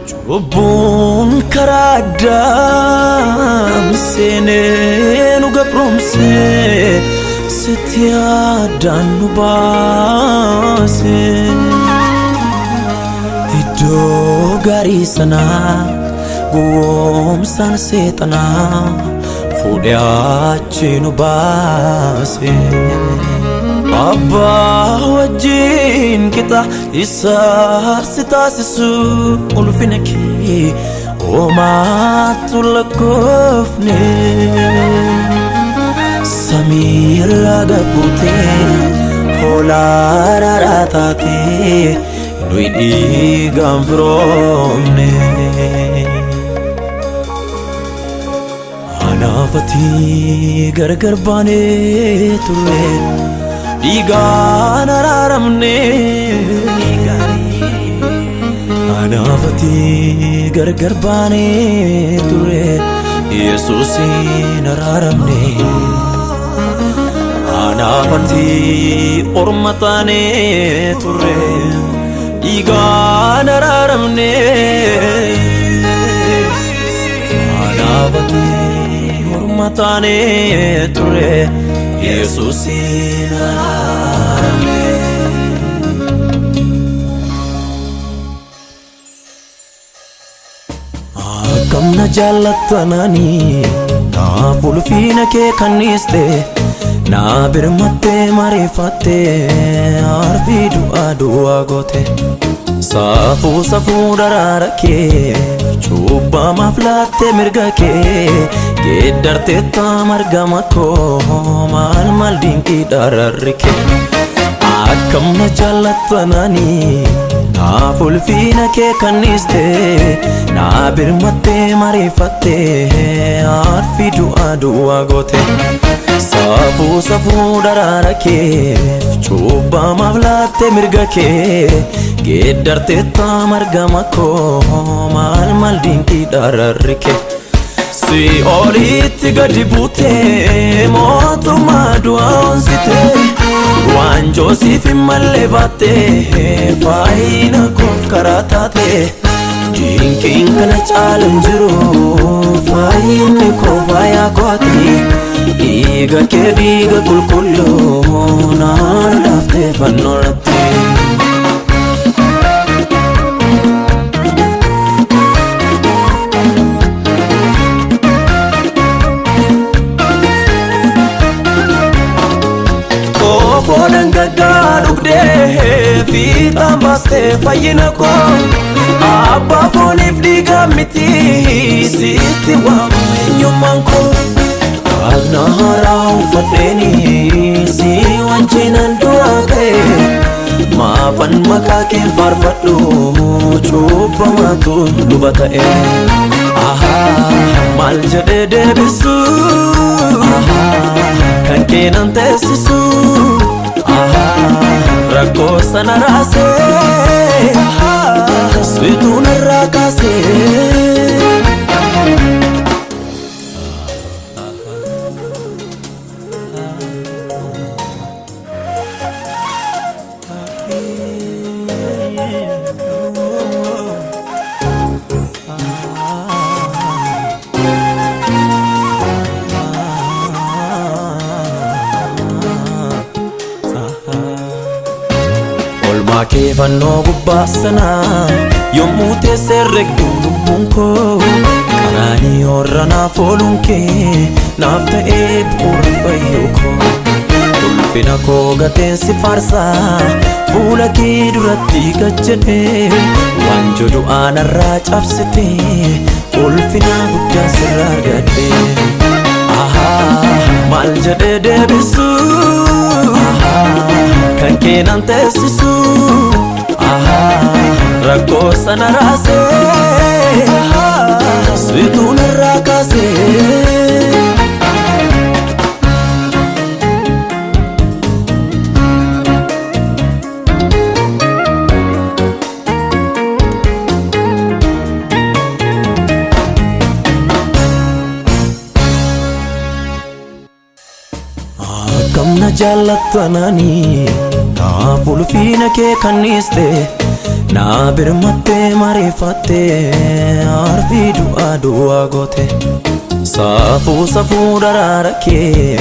Cubbuun karaa addaam seenee nu gabroomsee sitti addaan nu baase. Iddoo gaarii sanaa gowwoomsaan seexanaa fuudhee achi nu baase. Abbaa wajjin qixa isaa si taasisu ulfina kee homaatu lakkoofne. Samii irraa gad buutee hoolaa araaraa taatee nuyi dhiigaan firoomne. Anaaf ati gargar baanee turre dhiigaan araaramne. Anaaf ati gargar baanee turre Yesuusiin araaramne. Anaaf ati orma taanee turre dhiigaan araaramne. Anaaf ati orma taanee turre Yesuusiin araaramne. Akkam na jaallattanani naaf ulfina kee kanniiste naa birmattee mariifattee arfii du'aa du'aa goote. Saafuu safuu daraara kee cuubbamaaf laattee mirga kee geeddarteetta margama koo maal maal dinqii daraarri kee. Akkam na jaallattanani naaf ulfina kee kanniiste naa birmattee mariifattee arfii du'aa du'aa goote. Saafuu safuu daraara kee cuubbamaaf laattee mirga kee geeddarteetta margama koo maal maal dinqii daraarri kee. Si'oolitti gadi buutee mootummaa du'aa onsitee waanjoo siif hin malle baattee faayina koof karaa taate. Dinqiin kana caalu hin jiru faayinni koo faayaa kooti dhiiga kee dhiiga qulqulluu naan laaftee fannoo irratti. Xoofoo dhangaggaa dhugdee fiixaan baastee fayyina koo abbaa fooniif dhiigaa miti sitti waamamu eenyummaan koo. Dhagna haaraa uffadheeni si wajjinan du'aa ka'e maafan maqaa keen faarfadhu cuubbamaatu luba ta'e. Maal jedhee deebisu kan keenan teessisu rakkoo sana raasee situu narraa kaasee. Olmaa kee fannoo gubbaa sanaa yommuu teessee regdu lubbuun koo qaraanii horra naaf ooluun kee naaf ta'ee bu'uura fayyuu koo. Ulfina koo gateen si faarsaa fuula kee duratti gad jedhee waanjoo du'aa narraa cabsitee ulfina guddaa sirraa argadhe. Maal jedhee deebisu kan keenan teessisu rakkoo sana raasee situu narraa kaasee. Akkam na jaallattanani naaf ulfina kee kanniiste Naa birmattee mariifattee arfii du'aa du'aa goote. Saafuu safuu daraara kee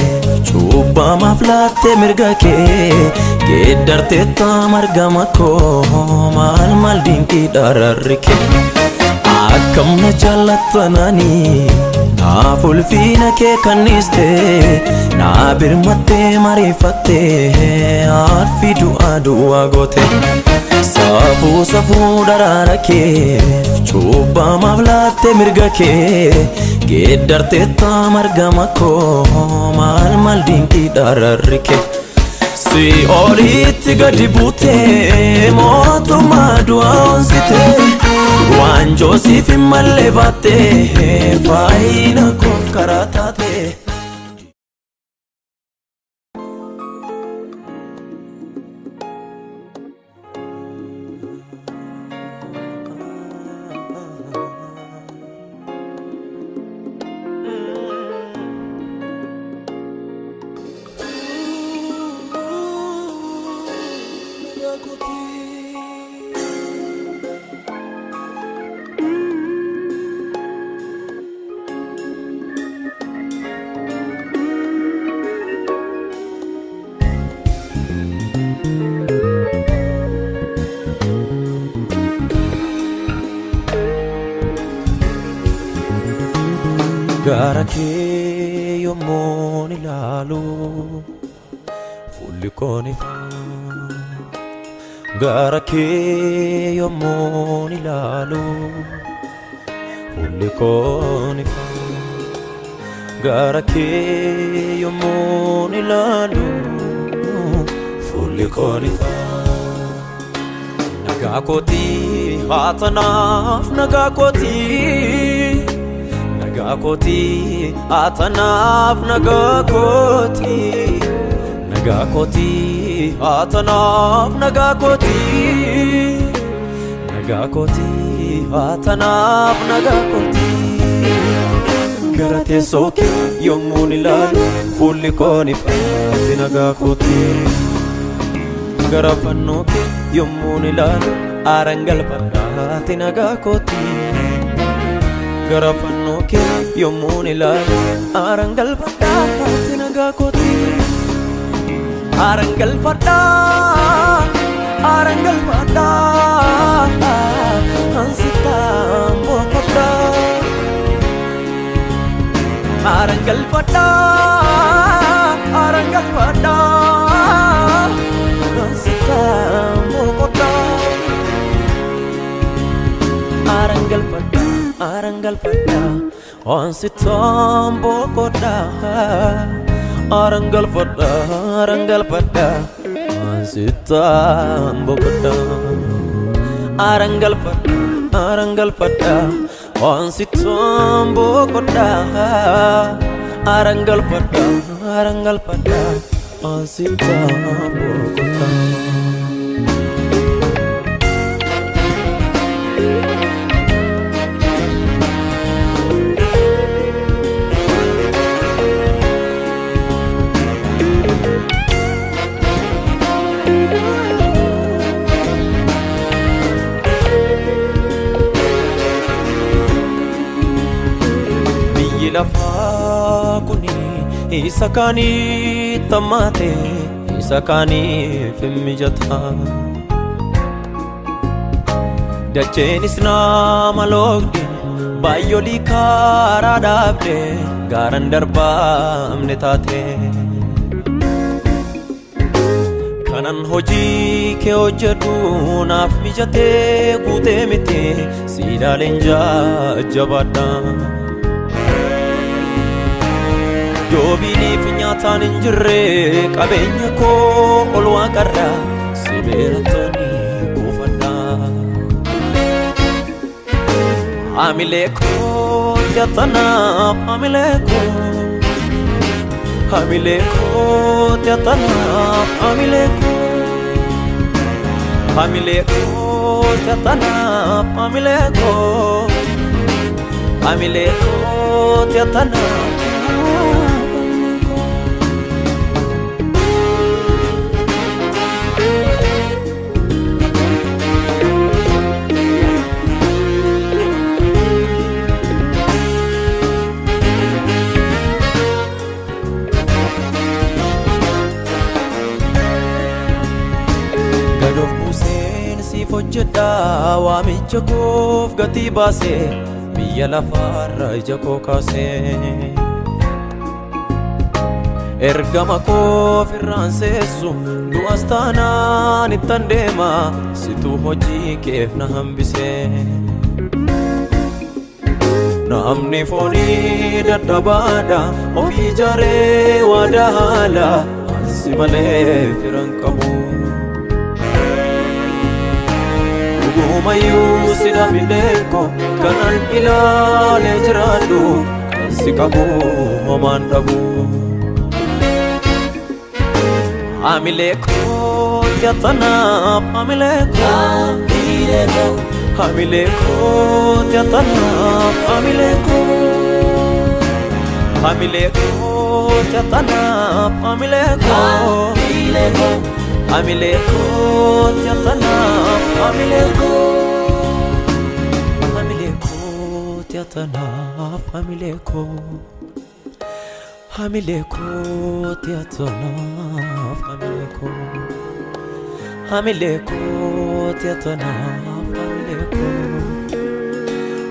cuubbamaaf laattee mirga kee geeddarteetta margama koo maal maal dinqii daraarri kee. Akkam na jaallattananii naaf ulfiina kee kanniste naa birmattee mariifattee arfii du'aa du'aa goote. Saafuu safuu daraara kee cuubbamaaf laattee mirga kee geeddarteetta margama koo maal maal dinqii daraarri kee. Si'oolitti gadi buutee mootummaa du'aa onsitee waanjoo siif hin malle baattee faayina koof karaa taate. Gara kee yommuun ilaalu fuulli koo ni ifa. Gara kee yommuun ilaalu fuulli koo ni ifa. Gara kee yommuun ilaalu fuulli koo ni ifa. Nagaa kootii haa tanaaf nagaa kootii. Nagaa kootii haa tanaaf nagaa kootii. Nagaa kootii haa tanaaf nagaa kootii. Nagaa kootii haa tanaaf nagaa kootii. Gara teessoo kee yommuun ilaalu fuulli koo ni ifa ati nagaa kootii. Gara fannoo kee yommuun ilaalu aaraan galfadha ati nagaa kootii. Gara fannoo kee yommuun ilaalu aaraan galfadha ati nagaa kootii. Aaraan galfadha aaraan galfadha ansittaan boqodha. Aaraan galfadha aaraan galfadha ansittaan boqodha. Aaraan galfadha aaraan galfadha ansittaan boqodha. Aaraan galfadha aaraan galfadha ansittaan boqodha. Aaraan galfadha aaraan galfadha ansittaan boqodha. Aaraan galfadha aaraan galfadha ansittaan boqodha. Biyyi lafaa kuni isa kaaniif hammaate isa kaaniif hin mijata. Dacheenis nama loogde baay'olii karaa dhaabde gaaraan darbaamne taate. Kanan hojii kee hojjedhu naaf mijatee guutee miti siidaaleen jajjabaadha. Joobiiniif nyaataan hin jirre qabeenya koo ol waaqarra sibeeratanii kuufadha. Haamilee koo jaatanaaf haamilee koo. Haamilee koo jaatanaaf haamilee koo. Haamilee koo jaatanaaf haamilee koo. Haamilee koo jaatanaaf haamilee koo. Siif hojjedha waamicha koof gatii baasee biyya lafaarra ija koo kaasee. Ergama koof irraan seessu du'as taanaan ittan deema situu hojii keef na hambisee. Namni foonii dadhabaadha ofii ijaaree waadaa haala ansi malee firan qabu. Dhugumayyuu si dhabinee kanan ilaalee jiraadhu kan si qabu homaan dhabu. Hamilee koo jaatanaaf hamilee koo. Hamilee koo jaatanaaf hamilee koo. Hamilee koo jaatanaaf hamilee koo. Hamilee koo jaatanaaf hamilee koo. Hamilee koo jaatanaaf hamilee koo. Hamilee koo jaatanaaf hamilee koo. Hamilee koo jaatanaaf hamilee koo.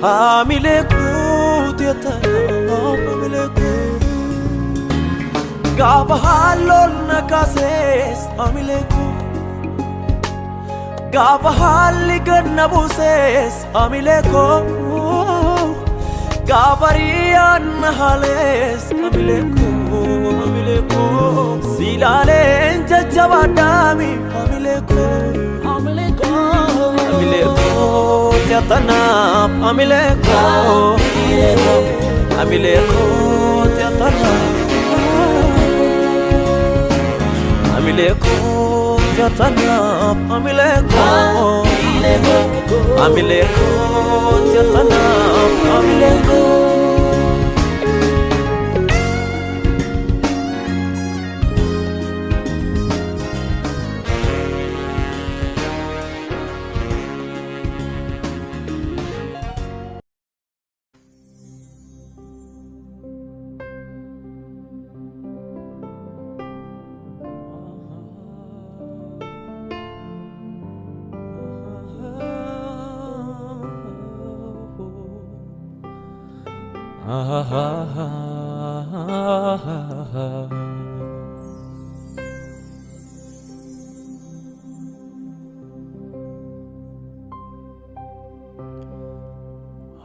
Hamilee koo jaatanaaf hamilee koo. Gaafa halloon na kaasees hamilee koo. Gaafa haalli gad na buusees hamilee koo. Gaafa riyyaan na haalees hamilee koo hamilee koo. Silaaleen jajjabaadhaami hamilee koo. Hamilee koo. Hamilee koo jaatanaaf hamilee koo. Hamilee koo jaatanaaf. Hamilee koo jaatanaaf hamilee koo. Hamilee koo jaatanaaf hamilee koo.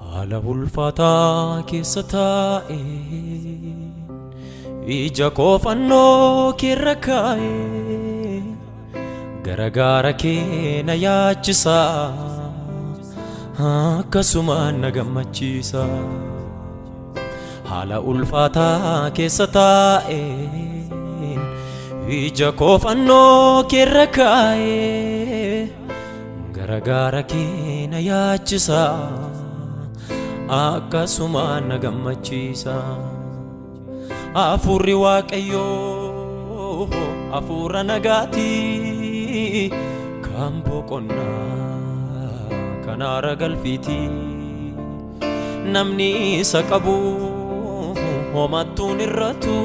Haala ulfaataa keessa taa'ee ija koo fannoo keerra kaa'ee gara gaara kee na yaachisa akkasumaan na gammachiisa. Haala ulfaataa keessa taa'een ija koo fannoo keerra kaa'ee gara gaara kee na yaachisa akkasumaan na gammachiisa. Hafuurri Waaqayyoo hafuura nagaati kan boqonnaa kan haara galfiiti. Namni isa qabu homattuun irratu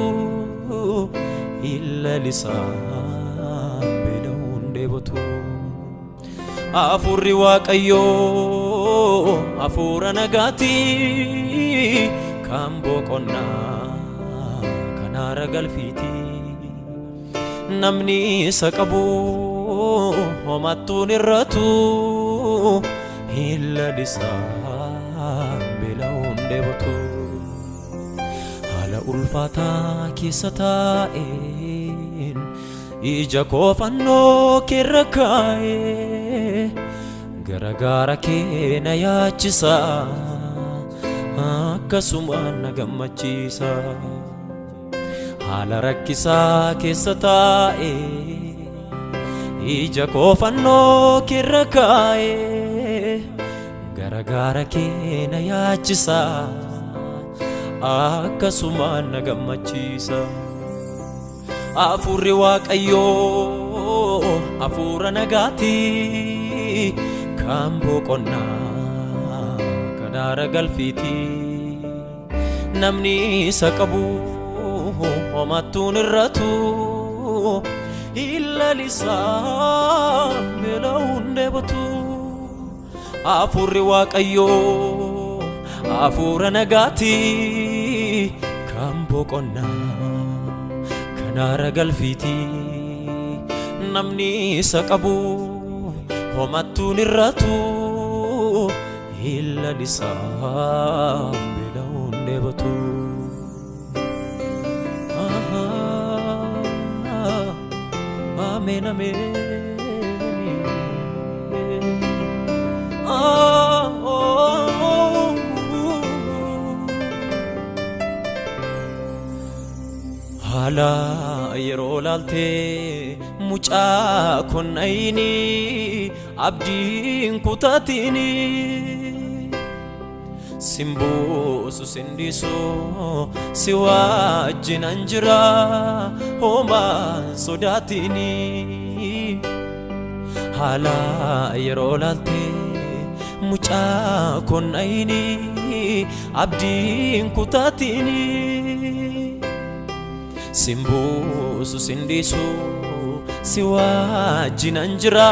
illalisaa beela'uun dheebotu. Hafuurri Waaqayyoo hafuura nagaati kan boqonnaa kan haara galfiiti. Namni isa qabu homattuun irratu illalisaa beela'uun dheebotu. Haala ulfaataa keessa taa'een ija koo fannoo keerra kaa'ee gara gaara kee na yaachisa akkasumaan na gammachiisa. Haala rakkisaa keessa taa'ee ija koo fannoo keerra kaa'ee gara gaara kee na yaachisa akkasumaan na gammachiisa. Hafuurri Waaqayyoo hafuura nagaati kan boqonnaa kan haara galfiiti. Namni isa qabu homattuun irratu illalisaa beela'uun dheebotu. Hafuurri Waaqayyoo hafuura nagaati kan boqonnaa kan haara galfiiti. Namni isa qabu homattuun irratu hin lalisaa beela'uun dheebotu. Ameen ameen. Haala yeroo laaltee mucaa konnayini abdiin kutaatini. Simbuusu sindiisu si wajjinan jira homaan sodaatini. Haala yeroo laaltee mucaa konnayini abdiin kutaatini. Simbuusu sindiisu si wajjinan jira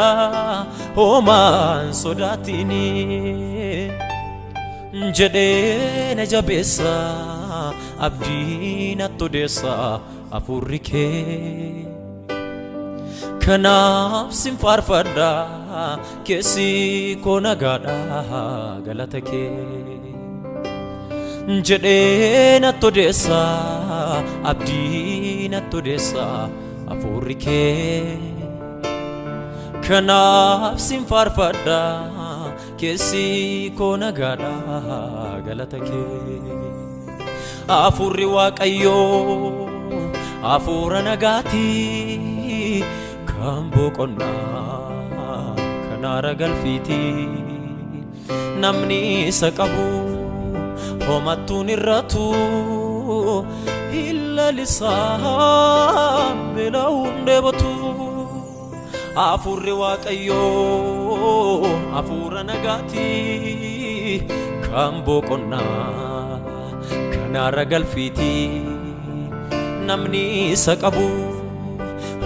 homaan sodaatini. Jedhee na jabeessa abdii natti odeessa hafuurri kee. Kanaaf sin faarfadha keessi koo nagaadha galata kee. Jedhee natti odeessa abdii natti odeessa hafuurri kee. Kanaaf sin faarfadha keessi koo nagaadha galata kee. Hafuurri Waaqayyoo hafuura nagaati kan boqonnaa kan haara galfiiti. Namni isa qabu homattuun irratu hin lalisaa beela'uun dheebotu. Hafuurri Waaqayyoo hafuura nagaati kan boqonnaa kan haara galfiiti. Namni isa qabu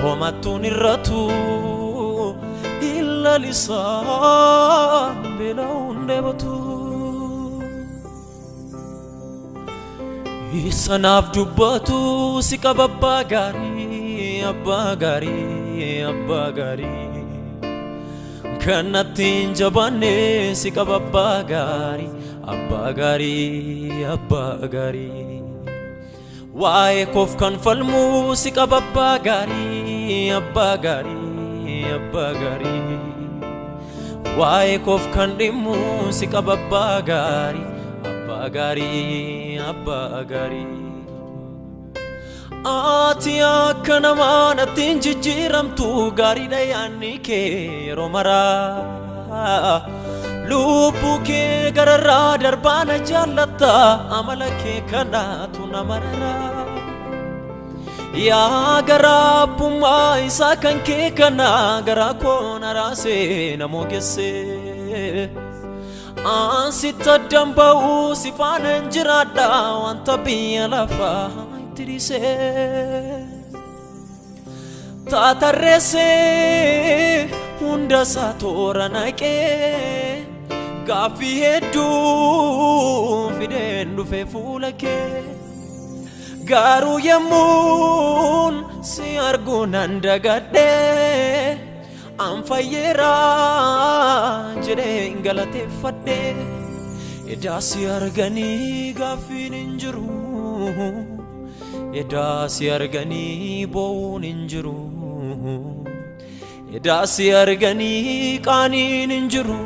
homattuun irratu hin lalisaa beela'uun dheebotu. Isa naaf dubbatu si qaba abbaa gaarii, abbaa gaarii, abbaa gaarii. Kan natti hin jabaanne si qaba abbaa gaarii, abbaa gaarii, abbaa gaarii. Waa'ee koof kan falmu si qaba abbaa gaarii, abbaa gaarii, abbaa gaarii. Waa'ee koof kan dhimmu si qaba abbaa gaarii, abbaa gaarii, abbaa gaarii. Ati akka namaa natti hin jijjiiramtu gaariidha yaadni kee yeroo maraa. Lubbuu kee gararraa darbaa na jaallatta amala kee kanaatu na marara. Yaa garaa abbummaa isaa kan kee kana garaa koo na raasee na moogesse. Ansitti addan ba'uu si faana hin jiraadha wanta biyya lafaa itti dhiisee. Taatarreessee hunda isaa toora naqee gaaffii hedduu fideen dhufe fuula kee. Garuu yemmuun si argu nan dagadhee an fayyeera jedheen galateeffadhe. Edaa si arganii gaaffiin hin jiru. Edaa si arganii boo'uun hin jiru. Edaa si arganii qaaniin hin jiru.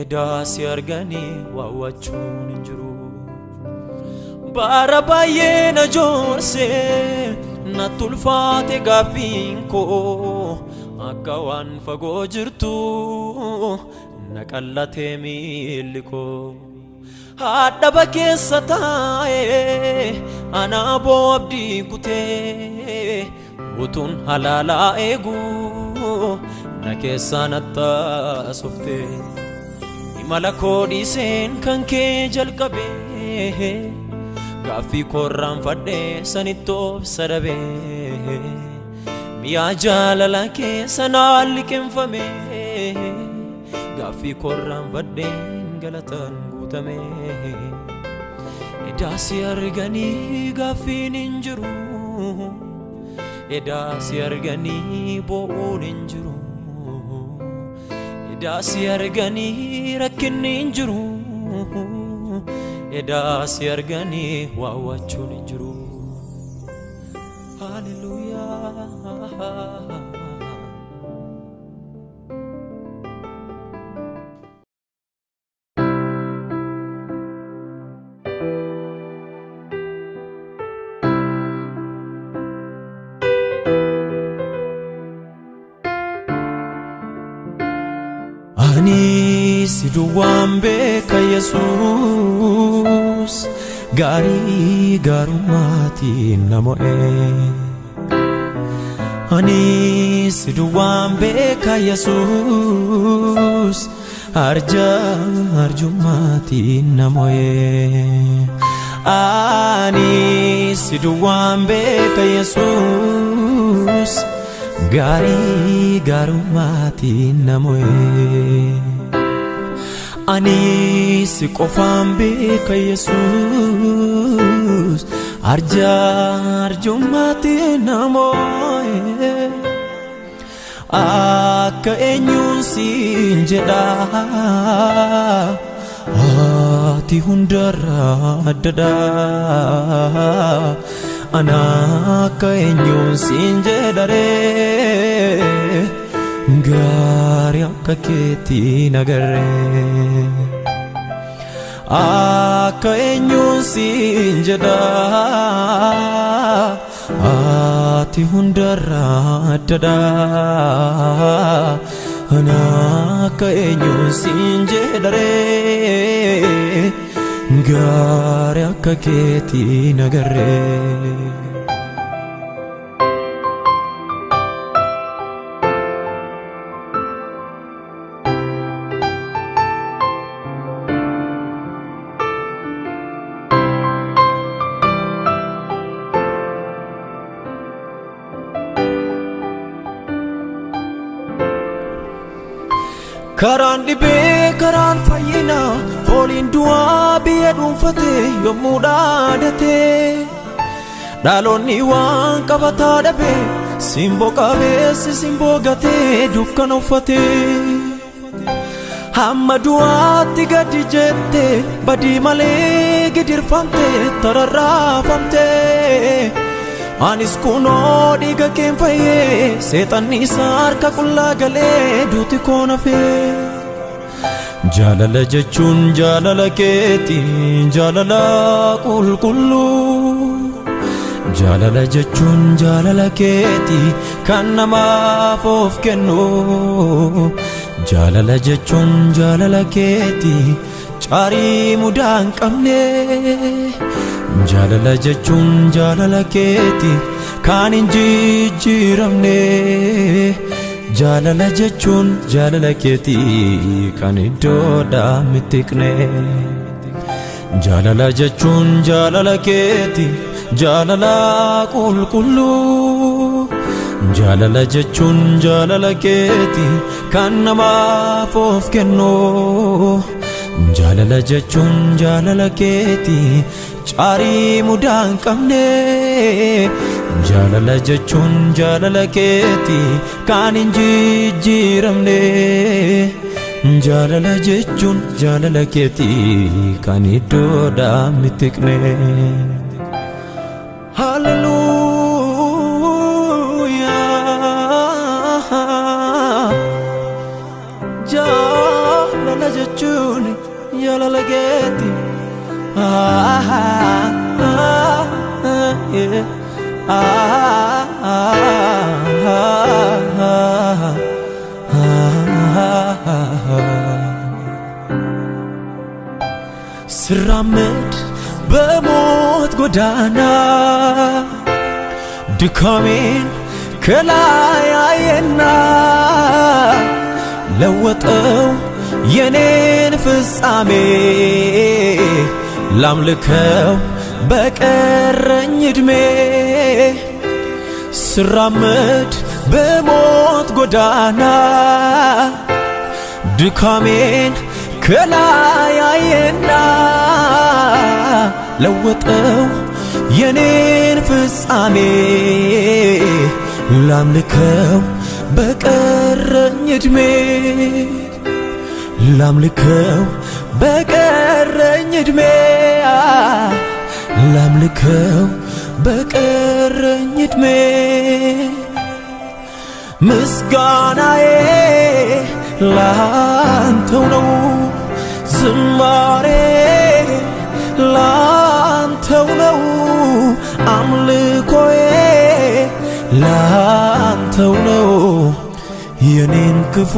Edaa si arganii waawwachuun hin jiru. Bara baay'ee na joorsee natti ulfaate gaaffiin koo akka waan fagoo jirtu na qallatee miilli koo. Haadhaba keessa taa'ee anaa boo abdii kutee utuun halaalaa eegu na keessaa nattaasofte. Imala koo dhiiseen kan kee jalqabee gaaffii koorraanfadhee sanitti obsa dhabee mi'aa jaalala kee sanaan liqimfame. Gaaffii korraanfadheen galataan guutame. Edaa si arganii gaaffiin hin jiru. Edaa si arganii boo'uun hin jiru. Edaa si arganii rakkinni hin jiru. Edaa si arganii waawwachuun hin jiru. Haleluuyaa. Ani si duwwaan beeka Yesuus gaarii gaarummaatiin na mo'e. Ani si duwwaan beeka Yesuus arja arjummaatiin na mo'e. Ani si duwwaan beeka Yesuus gaarii gaarummaatiin na mo'e. Ani si qofaan beeka Yesuus arja arjummaatiin na mo'e. Akka eenyuun siin jedha ati hundarra addadha. Ana akka eenyuun siin jedha ree gaarii akka keetiin agarree. Akka eenyuun siin jedha ati hundarra addadha. Ana akka eenyuun siin jedha ree gaarii akka keetiin agarree. Karaan dhibee karaan fayyinaa fooliin du'aa biyya dhuunfate yommuu dhaadate. Dhaloonni waan qabataa dhabe simboo qabeessi simboo gatee dukkana uffate. Hamma du'aatti gadi jette badii malee gidirfamte tararraafamte. Anis kunoo dhiiga keen fayyee seexanni isaa harka qullaa galee duuti koo nafee. Jaalala jechuun jaalala keeti jaalala qulqulluu. Jaalala jechuun jaalala keeti kan namaaf of kennu. Jaalala jechuun jaalala keeti caarii mudaa hin qabne. Jaalala jechuun jaalala keeti kan hin jijjiiramne. Jaalala jechuun jaalala keeti kan iddoodhaa mittiqne. Jaalala jechuun jaalala keeti jaalala qulqulluu. Jaalala jechuun jaalala keeti kan namaaf of kennu. Jaalala jechuun jaalala keeti caarii mudaa hin qabne. Jaalala jechuun jaalala keeti kan hin jijjiiramne. Jaalala jechuun jaalala keeti kan iddoodhaa mittiqne. Haleluuyaa. Jaalala jechuun jaalala keeti. Ah, ah, yeah. Ah, ah, ah, ah. ስራመድ በሞት ጎዳና ድካሜን ከላይ አየና ለወጠው የኔን ፍጻሜ ላምልከው በቀረኝ እድሜ። ስራመድ በሞት ጎዳና ድካሜን ከላይ አየና ለወጠው የኔን ፍጻሜ። ላምልከው በቀረኝ እድሜ፣ ላምልከው በቀረኝ እድሜ፣ ላምልከው በቀረኝ እድሜ። ምስጋናዬ ላንተው ነው፣ ዝማሬ ላንተው ነው፣ አምልኮዬ ላንተው ነው። የኔን ክፉ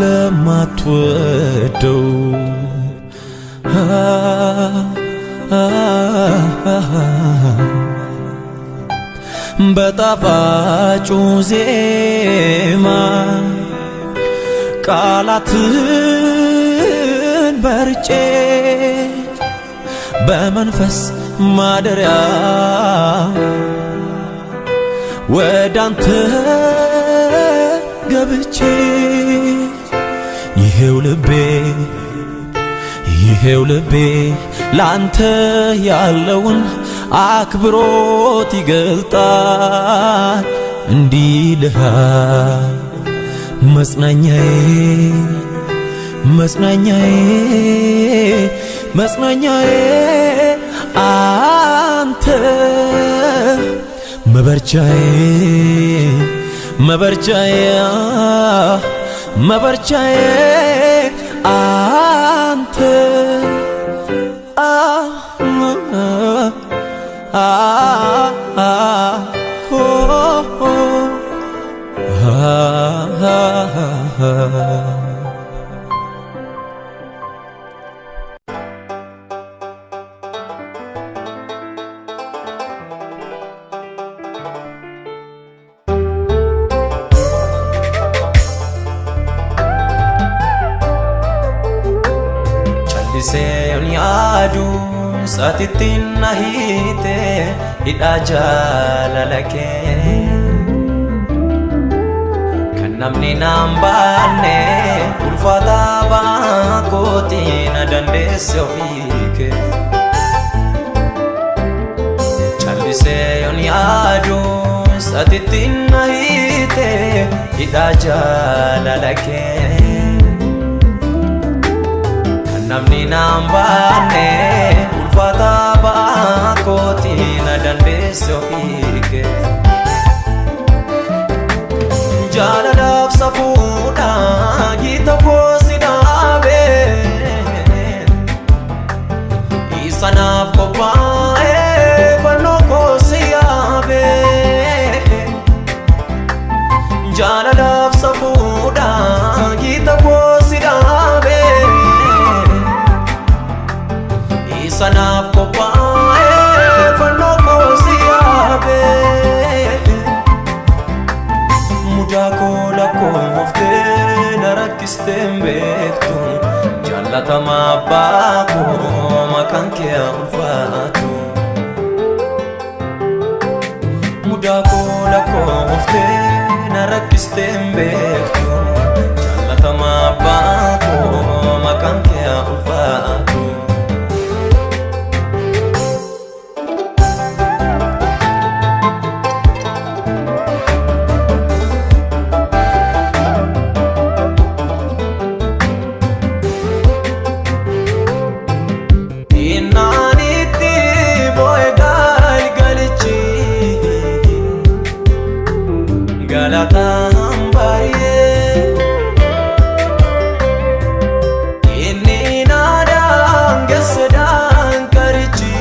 ለማትወደው በጣፋጩ ዜማ ቃላትን በርጬ በመንፈስ ማደሪያ ወዳንተ ገብቼ፣ ይሄው ልቤ፣ ይሄው ልቤ ላንተ ያለውን አክብሮት ይገልጣል፣ እንዲህ ይልሃል፦ መጽናኛዬ፣ መጽናኛዬ፣ መጽናኛዬ አንተ፣ መበርቻዬ፣ መበርቻዬ፣ መበርቻዬ አንተ። አ አ አ ኦ ኦ አ አ። Calliseen yaadu saatittiin na hiite hidhaa jaalala kee kan namni naan baanne, ulfaataa baakootii na dandeesse ofii kee. Calliseen yaadu saatittiin na hiite hidhaa jaalala kee kan namni naan baanne, ulfaataa baakootii na dandeesse ofii kee. Jaalalaaf safuudha giita koo si dhaabe, isa naaf qophaa'e fannoo koo si yaabe. Jaalalaaf safuudha giita koo si dhaabe, isa naaf qophaa'e fannoo koo si yaabe. Mudaa koo lakkooftee na rakkistee hin beektu, jaallatama abbaa koo, maqaan kee ulfaatu. Mudaa koo lakkooftee na rakkistee hin beektu, jaallatama abbaa koo, maqaan kee ulfaatu. Innaanitti boo'e galgalichi galataan baay'ee, inni naadaan geesse daanqarichi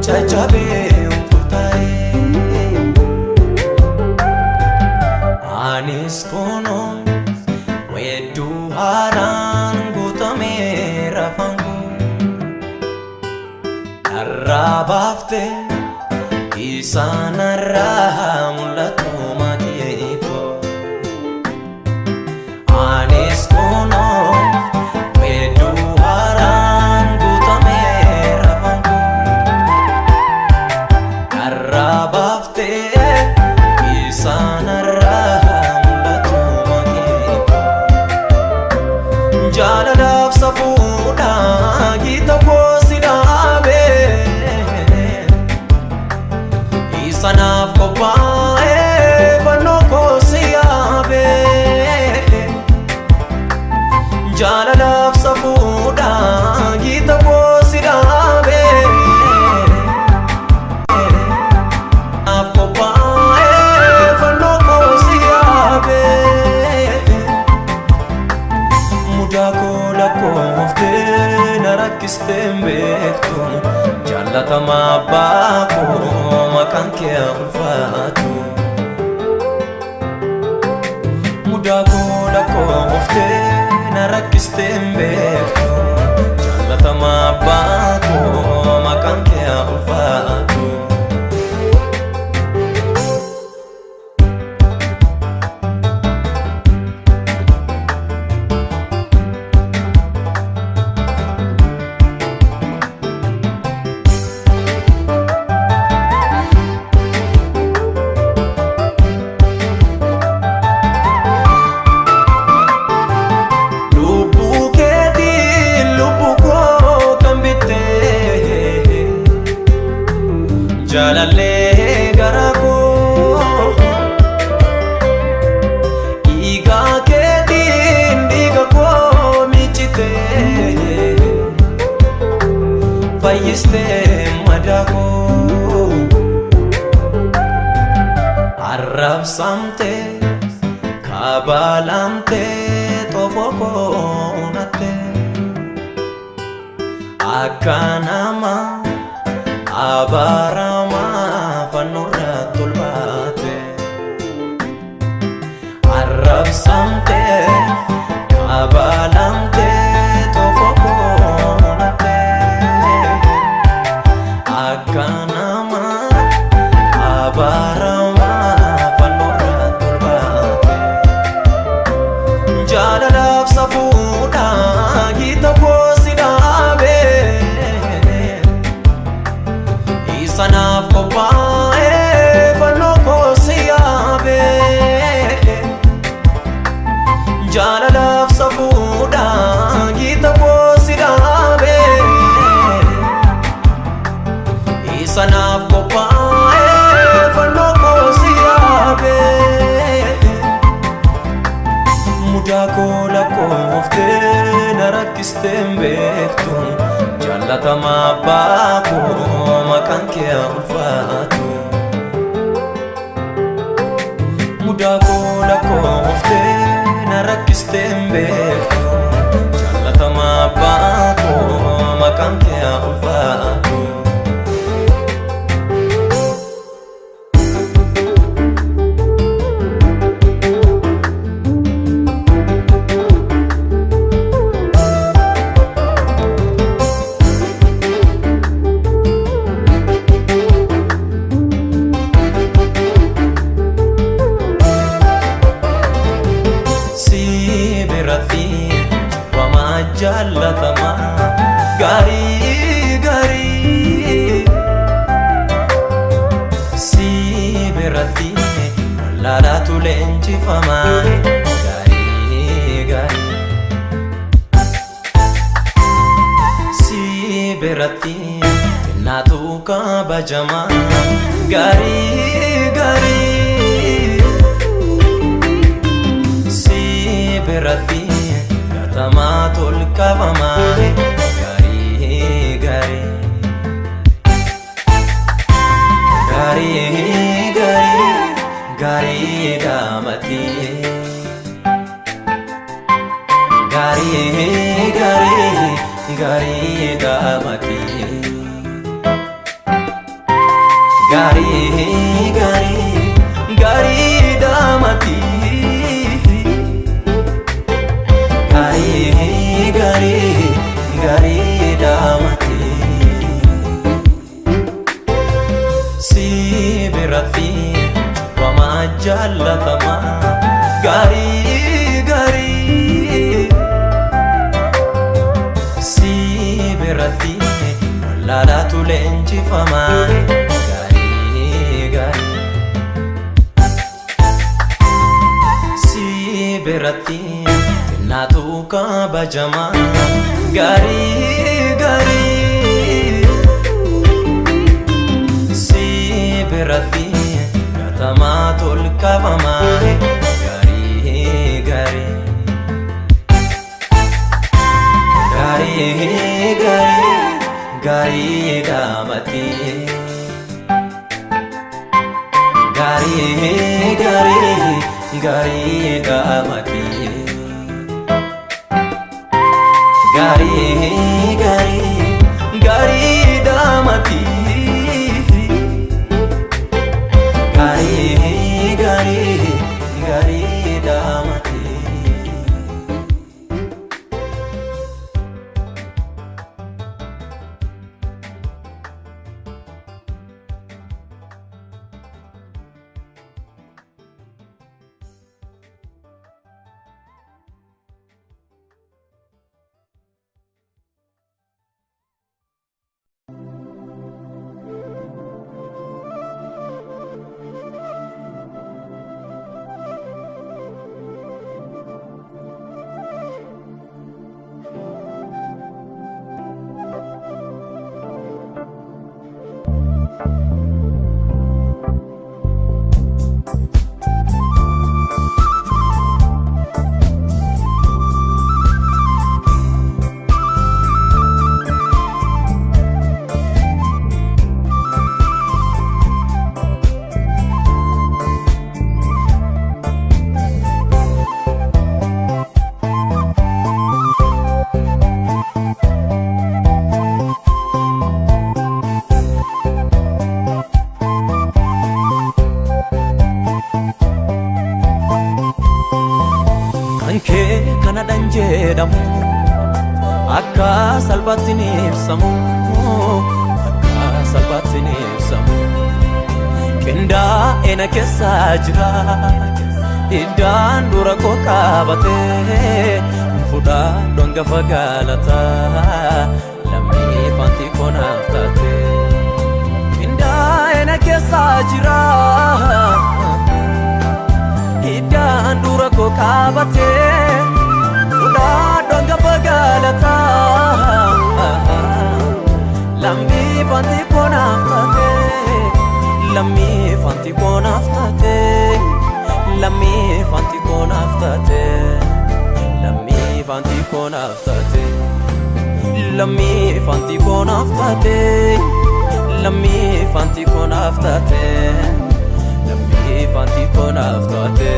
caccabee kutaa'ee. Anis kunoo weedduu haaraan guutamee afaan koo, narraa baaftee isaan narraa mul'atu maqee koo. Anis kunoo weedduu haaraan guutamee afaan koo, narraa baaftee isaan narraa mul'atu. Isanaaf qophaa'ee fannoo koo si yaabee jaalalaaf safuudha giita koo si dhaabee. Naaf qophaa'ee fannoo koo si yaabee mudaa koo lakkooftee na rakkistee hin beektu jaallatamaa abbaa koo maqaan kee ulfaatu. Mudaa koo lakkooftee na rakkistee hin beektu jaallatamaa abbaa koo maqaan kee ulfaatu. Lubbuu keetiin lubbuu koo kan bittee jaalallee gara koo dhiiga keetiin dhiiga koo miiccitee fayyistee madaa koo arrabsamtee kabaalamtee xoofoo koo nattee akka nama abaaramaa fannoorratti ol baate arrabsamtee kabaalamtee xoofoo koo nattee akka nama abaaramaa fannoorratti ol baate. Jaalalaaf safuudha giita koo si dhaabee isanaaf qophaa'ee fannoo koo si yaabee jaalalaaf safuudha giita koo si dhaabee isanaaf qophaa'ee fannoo koo si yaabee. Mudaa koo lakkooftee na rakkistee hin beektu jaallatamaa abbaa koo maqaan kee ulfaatu. Mudaa koo lakkooftee na rakkistee hin beektu jaallatamaa abbaa koo maqaan kee ulfaatu. Si biratti wamaa jaallatamaa gaarii gaarii si biratti wallaalaatu leenjifamaa gaarii gaarii si biratti kennaatu kabajamaa gaarii gaarii. Si biratti gatamaa tol qabamaa gaarii gaarii gaarii gaarii gaarii daamatii gaarii gaarii gaarii daamatii gaarii gaarii gaarii daamatii. Gaarii gaarii gaarii daamatii si biratti wamaa jaallatamaa gaarii gaarii si biratti wallaalaatu leenjifamaa gaarii gaarii si biratti kennaatu kabajamaa gaarii gaarii si biratti Jaalatamaa tol qabamaa gaarii gaarii. Gaarii gaarii gaarii daamatii. Gaarii gaarii gaarii daamatii. Gaarii gaarii gaarii daamatii. Gaarii gaarii gaarii daamatii. Kan kee kanadhaan jedhamu akka salphaatti ni ibsamu, akka salphaatti ni ibsamu. Qindaa'ee na keessa jira iddaan dura koo qabatee fudhaa dhangafa galataa lammii faanti koo naaf taate. Qindaa'ee na keessa jira. Iddaan dura koo qabatee fudhaa dhangafa galataa lammii faanti koo naaf taate, lammii faanti koo naaf taate, lammii faanti koo naaf taate, lammii faanti koo naaf taate, lammii faanti koo naaf taate, lammii faanti koo naaf taate, lammii faanti koo naaf taate.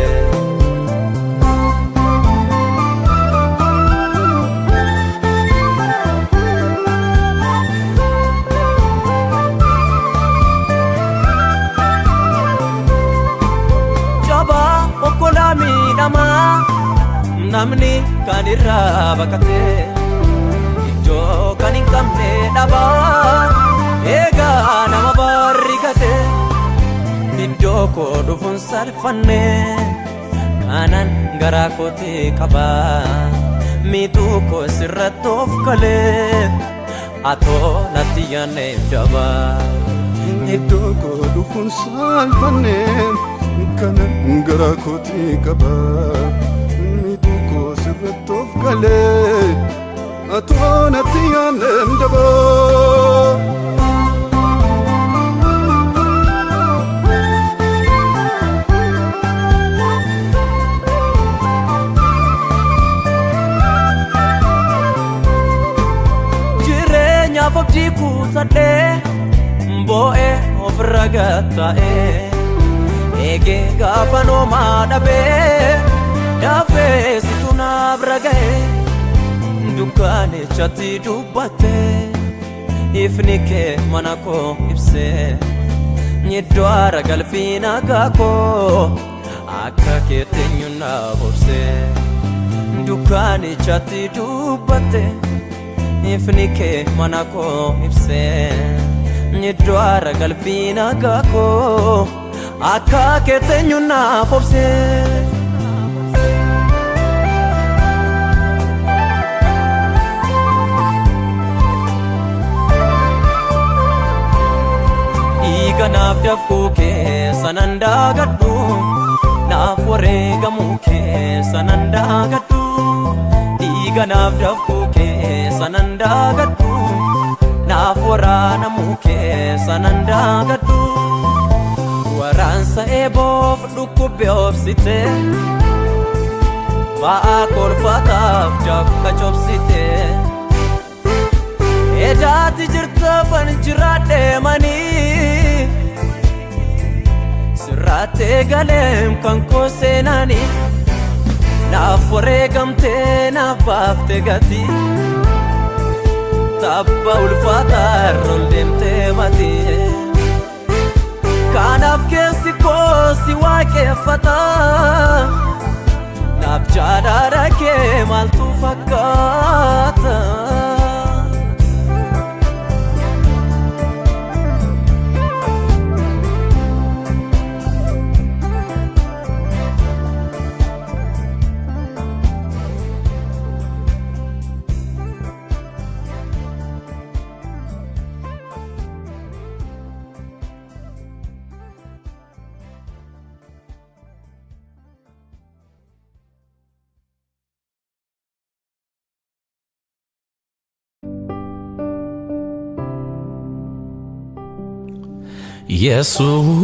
Jabaa okkolaa miidhamaa namni kan irraa baqatee iddoo kan hin qabne dhabaa eegaa nama barri gatee iddoo koo dhufuun salphanne kanan garaa kootii qabaa miituu koo sirratti of galee atoo natti yaanneef dabaa. Iddoo koo dhufuun saalfanne kanan garaa kootii qaba miidhuu koo sirratti of galee atoo natti yaanneem dabaa. Jireenyaaf abdii kuusadhee boo'ee ofirra gatta'ee eegee gaafa noomaa dhabee dafee situ naaf raga'ee dukkaanichatti dubbattee ifni kee mana koo ibsee iddoo aara galfii nagaa koo akka keetti eenyuun naaf obsee dukkaanichatti dubbatte ifni kee mana koo ibsee iddoo aara galfii nagaa koo akka keetti eenyuun naaf obsee. Dhiiga naaf dafquu keessa nan daagadhu, naaf wareegamuu keessa nan daagadhu. Dhiiga naaf dafquu keessa nan daagadhu, naaf waraanamuu keessa nan daagadhu. Waraansa eeboof dhukkubbe obsite, ba'aa kolfataaf dafqa cobsite. Edaati jirtaafan jiraadheemanii, sirraattee galeem kan koo seenanii. Naaf wareegamtee, naaf baafte gatii, tabba ulfaataa irra ol deemtee matii. Kanaaf keessi koo si waaqeffata, naaf jaalala kee maaltu fakkaata?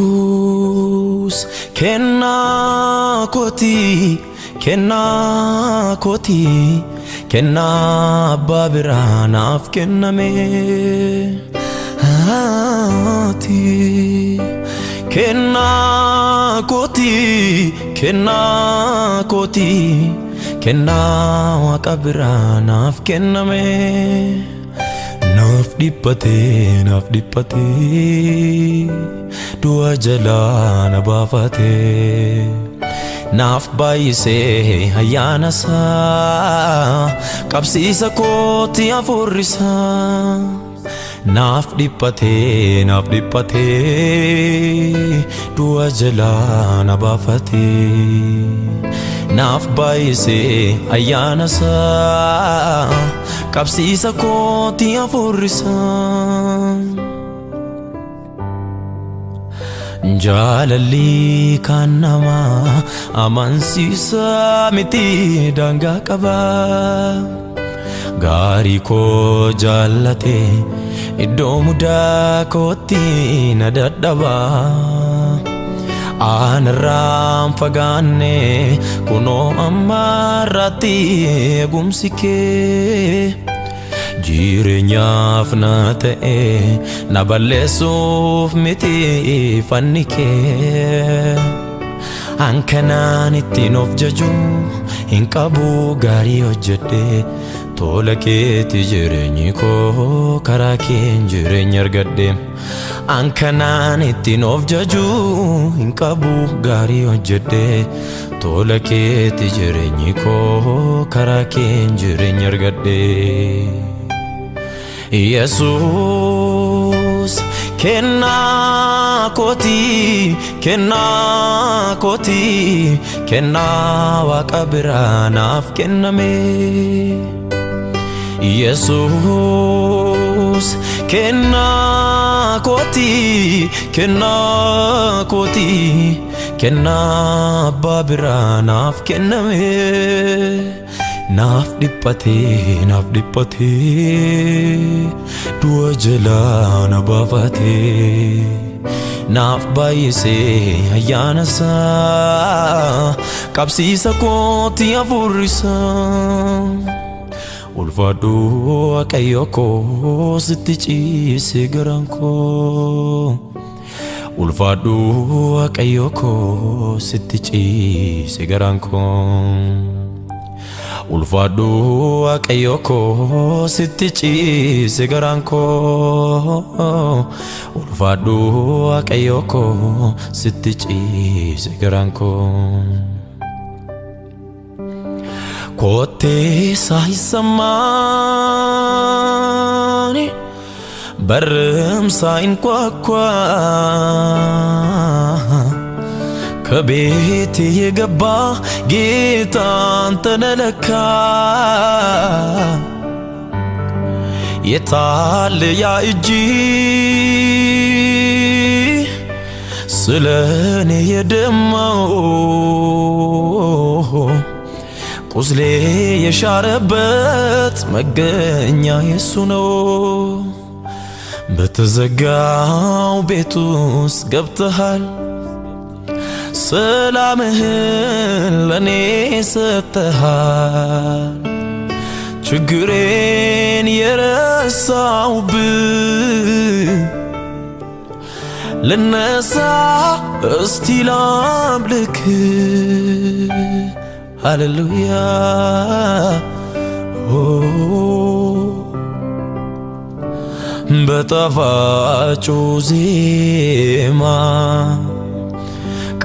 Yesuus kennaa kooti, kennaa kooti, kennaa abbaa biraa naaf kenname. Ati kennaa kooti, kennaa kooti, kennaa waaqa biraa naaf kenname. Naaf dhiphatee, naaf dhiphatee, du'a jalaa na baafatee. Naaf baay'isee ayyaana isaa, qabsiisa kooti hafuurri isaa. Naaf dhiphatee, naaf dhiphatee, du'a jalaa na baafatee. Naaf baay'isee ayyaana isaa, qabsiisa kooti hafuurri isaa. Jaalalli kan namaa amansiisaa miti, daangaa qaba. Gaarii koo jaallate iddoo mudaa kootti na dadhaba. Aanarraan fagaanne kunoo ammaarratti eegumsi kee. Jireenyaaf na ta'e, na balleessuuf miti fanni kee. Hankanaan ittiin of jaju hin qabu gaarii hojjedhe, tola keeti jireenyi koo, karaa keen jireenya argadhe. Hankanaan ittiin of jaju hin qabu gaarii hojjedhe, tola keeti jireenyi koo, karaa keen jireenya argadhe. Yesuus kennaa kooti, kennaa kooti, kennaa waaqa biraa naaf kenname. Yesuus kennaa kooti, kennaa kooti, kennaa abbaa biraa naaf kenname. Naaf dhiphatee, naaf dhiphatee, du'a jalaa na baafatee. Naaf baay'isee ayyaana isaa, qabsiisa kooti hafuurri isaa. Ulfaadhu Waaqayyo koo, sitti ciise garaan koo. Ulfaadhu Waaqayyo koo, sitti ciise garaan koo. Ulfaadhu Waaqayyo koo, sitti ciise garaan koo. Ulfaadhu Waaqayyo koo, sitti ciise garaan koo. Kottee isaa hin barreemsaa hin ኳኳ፣ ከቤት የገባ ጌታ አንተነ ለካ። የታለ ያ እጅ ስለ እኔ የደማው፣ ቁስሌ የሻረበት መገኛ የሱ ነው። በተዘጋው ቤት ውስጥ ገብተሃል፣ ሰላምህን ለእኔ ሰጥተሃል። ችግሬን የረሳውብህ ልነሳ እስቲ ላምልክ። ሃሌሉያ። በጣፋጩ ዜማ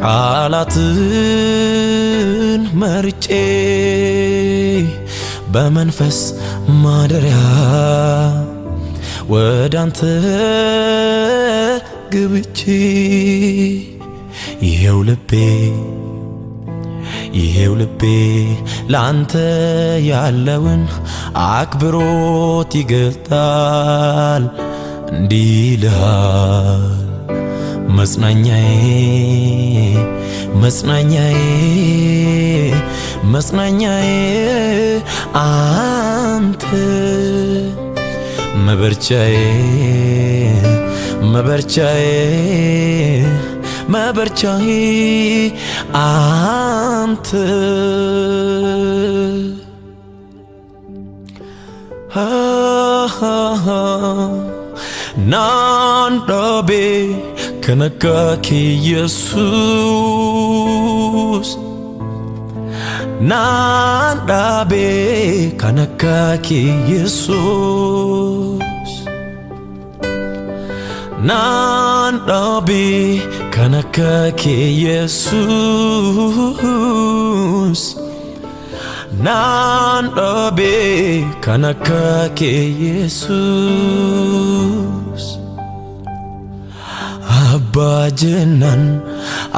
ቃላትን መርጬ በመንፈስ ማደሪያ ወደ አንተ ግብቼ ይሄው ልቤ፣ ይሄው ልቤ ላንተ ያለውን አክብሮት ይገልጣል። እንዲህ ይልሃል፦ መጽናኛዬ፣ መጽናኛዬ፣ መጽናኛዬ አንተ፣ መበርቻዬ፣ መበርቻዬ፣ መበርቻዬ አንተ። ናንዳቤ ከነካኪ ኢየሱስ፣ ናንዳቤ ከነካኪ ኢየሱስ፣ ናንዳቤ ከነካኪ ኢየሱስ፣ ናንዳቤ ከነካኪ ኢየሱስ። Abbaa jennaan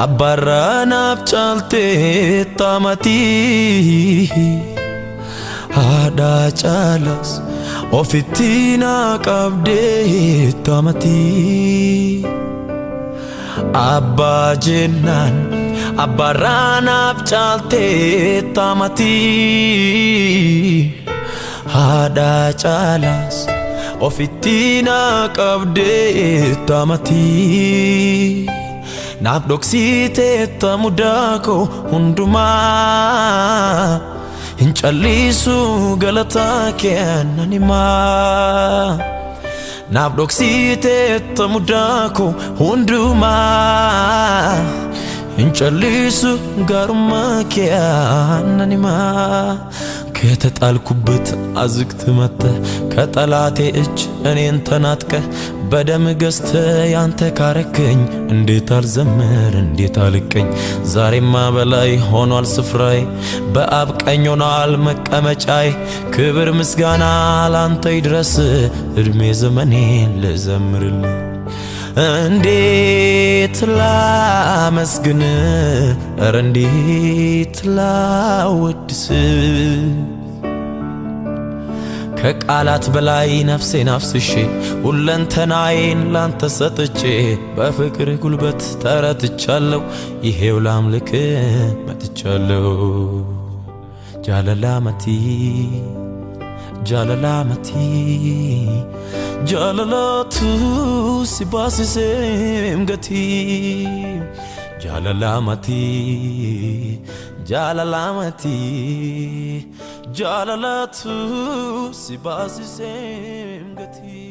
abbaarraa naaf caaltee taamatii, haadha caalaas ofitti naa qabdee taamatii. Abbaa jennaan abbaarraa naaf caaltee taamatii, haadha caalaas ofitti naa qabdee taamatii. Naaf dhoksitee mudaa koo hundumaa, hin callisu, galataa kee nan himaa. Naaf dhoksitee mudaa koo hundumaa, hin callisu, gaarummaa kee nan himaa. ከተጣልኩበት አዝቅት መጥተህ፣ ከጠላቴ እጅ እኔን ተናጥቀህ፣ በደም ገዝተህ ያንተ ካረከኝ፣ እንዴት አልዘምር፣ እንዴት አልቀኝ? ዛሬማ በላይ ሆኗል ስፍራዬ፣ በአብ ቀኝ ሆኗል መቀመጫዬ። ክብር ምስጋና ላንተ ይድረስ፣ እድሜ ዘመኔን ልዘምርልህ። እንዴት ላመስግን፣ ኧረ እንዴት ላወድስ? ከቃላት በላይ ነፍሴን አፍስሼ፣ ሁለንተናዬን ላንተ ሰጥቼ፣ በፍቅር ጉልበት ተረትቻለሁ፣ ይሄው ላምልክ መጥቻለሁ። Jaalala mati, jaalala mati, jaalalatu si baasiseem gatii. Jaalala mati, jaalala mati, jaalalatu si baasiseem gatii.